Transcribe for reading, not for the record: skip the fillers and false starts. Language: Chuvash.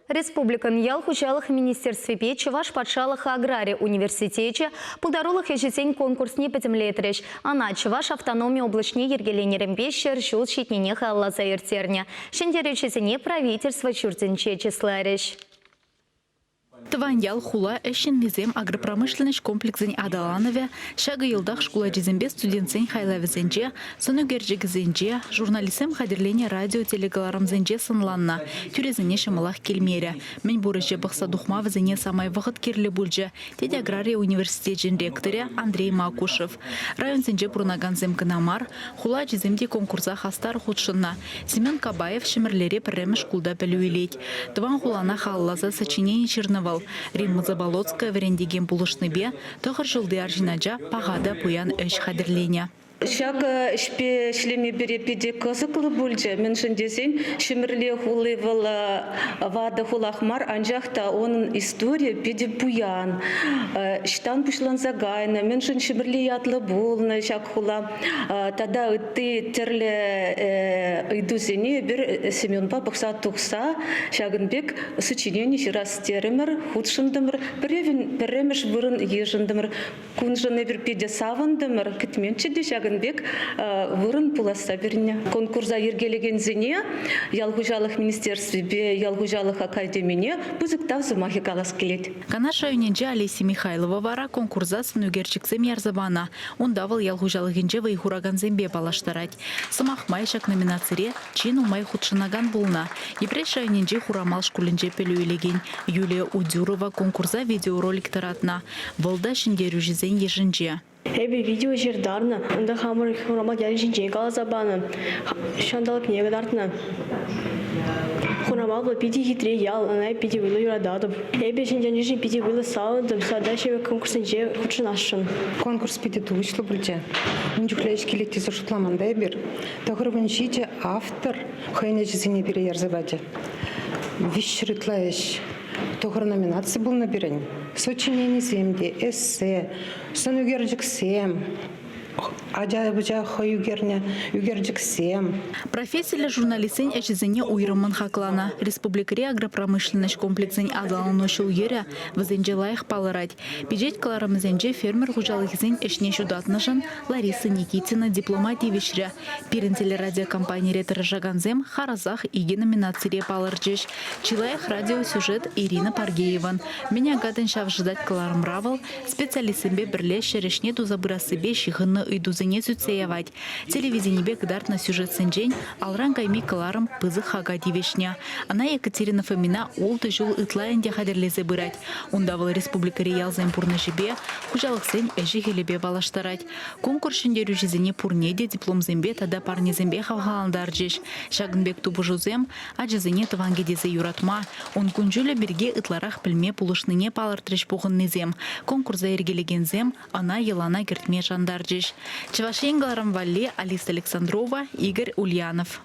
Республикӑн ял хуҫалӑх министерствипе Чӑваш патшалӑх аграри университечӗ пултарулӑх ӗҫӗсен конкурсне пӗтӗмлетрӗҫ. Ӑна Чӑваш автономи облаҫне йӗркеленӗренпе 100 ҫул ҫитнине халалласа ирттернӗ. Ҫӗнтерӳҫӗсене правительство ҫуртӗнче чысларӗҫ. Тӑван ял, хула, ӗҫ ҫыннисем, агропромышленноҫ комплексӗн аталанӑвӗ ҫакӑ йӑлтах шкул ачисемпе студентсен хайлавӗсенче, сӑн ӳкерчӗкӗсенче, журналистсем хатӗрленӗ радио-телекӑларӑмсенче сӑнланнӑ. Тӳресене ҫӑмӑлах килмерӗ. Мӗн пур ӗҫе пӑхса тухма вӗсене самай вӑхӑт кирлӗ пулчӗ, тет аграри университечӗн ректорӗ Андрей Макушев. Районсенче пурӑнакансем кӑна мар, хула ачисем те конкурса хастар хутшӑннӑ. Семен Кабаев Ҫӗмӗрлере пӗрремӗш шкулта пӗлӳ илет. Тӑван хулана халалласа сочинени ҫырнӑ вӑл. Римма Заболоцкая вӗрентекен пулӑшнипе тӑхӑр ҫулти арҫын ача паха та пуян ӗҫ хатӗрленӗ. Ҫакӑ ӗҫпе ӗҫлеме пире питӗ кӑсӑклӑ пулчӗ, мӗншӗн тесен Ҫӗмӗрле хули вӑл ватӑ хулах мар, анчах та унӑн историйӗ питӗ пуян. Ӑҫтан пуҫланса кайнӑ, мӗншӗн Ҫӗмӗрле ятлӑ пулнӑ ҫак хула тата ытти тӗрлӗ ыйтусене эпир Семенпа пӑхса тухса ҫакӑн пек сочинени ҫырас терӗмӗр, хутшӑнтӑмӑр, пӗрремӗш вырӑн йышӑнтӑмӑр. Куншӑн эпир питӗ савӑнтӑмӑр, кӗтменччӗ те ҫакӑн пек вырӑн пуласса пирӗн. Конкурса йӗркелекенсене ял хуҫалӑх министерствипе ял хуҫалӑх академине пысӑк тав сӑмахӗ калас килет. Канаш районӗнчи Олеся Михайлова вара конкурса сӑнӳкерчӗксем ярса панӑ. Унта вӑл ял хуҫалӑхӗнче вӑй хуракансемпе паллаштарать. Сӑмах май, ҫак номинацире чи нумай хутшӑнакан пулнӑ. Йӗпреҫ районӗнчи Хурамал шкулӗнче пӗлӳ илекен Юлия Удюрова конкурса видеоролик тӑратнӑ. Вӑл та ҫӗнтерӳҫӗсен йышӗнче. Эпӗ видео ҫыртарнӑ, унта хамӑр Хурамал ялӗ ҫинчен каласа панӑ, ҫанталӑкне кӑтартнӑ. Хурамал вӑл питӗ хитре ял, ӑна питӗ вӑйлӑ юрататӑп. Эпӗ ҫӗнтернишӗн питӗ вӑйлӑ савӑнтӑм, сада ҫывӑх конкурссенче хутшӑнасшӑн. Конкурс питӗ тухӑҫлӑ пулчӗ. Ун чухлӗ ӗҫ килет тесе шутламан та эпир. 97 автор хӑйӗн ӗҫӗсене пире ярса пачӗ. 300 ытла ӗҫ. Тӑхӑр номинаци пулнӑ пирӗн. Сочиненисем те, эссе, сӑн ӳкерчӗксем, ача-пӑча хӑй ӳкернӗ ӳкерчӗксем. Профессиллӗ журналистсен ӗҫӗсене уйрӑммӑн хакланӑ. Республикӑри агропромышленноҫ комплексӗн аталану ҫул-йӗрӗ вӗсенче лайӑх палӑрать. Пичет кӑларӑмӗсенче фермер хуҫалӑхӗсен ӗҫне ҫутатнӑшӑн Лариса Никитина диплома тивӗҫрӗ. Пирӗн телерадиокомпанире тӑрӑшакансем харӑсах икӗ номинацире палӑрчӗҫ. Чи лайӑх радиосюжет Ирина Паргееван. Мӗн акатӑн ҫав шӑтать кӑларӑмра вӑл специалистсемпе пӗрле ҫӗр ӗҫне туса пырассипе ҫыхӑннӑ ыйтусене сӳтсе явать. Телевиденипе кӑтартнӑ сюжетсенчен алран кайми кӑларӑм пысӑк хака тивӗҫнӗ. Ӑна Екатерина Фомина ултӑ ҫул ытла ӗнтӗ хатӗрлесе пырать. Унта вӑл республикӑри ялсен пурнӑҫӗпе, хуҫалӑхсен ӗҫӗ-хӗлӗпе паллаштарать. Конкурс ҫӗнтерӳҫисене пурне те дипломсемпе тата парнесемпе хавхалантарчӗҫ. Ҫакӑн пек тупӑшусем ачасене тӑван кӗтесе юратма, ун кун-ҫулӗ пирки ытларах пӗлме пулӑшнине палӑртрӗҫ пухӑннисем. Конкурса йӗркелекенсем ӑна йӑлана кӗртме шантарчӗҫ. Чӑваш Ен кӑларӑм валли Алиса Александрова, Игорь Ульянов.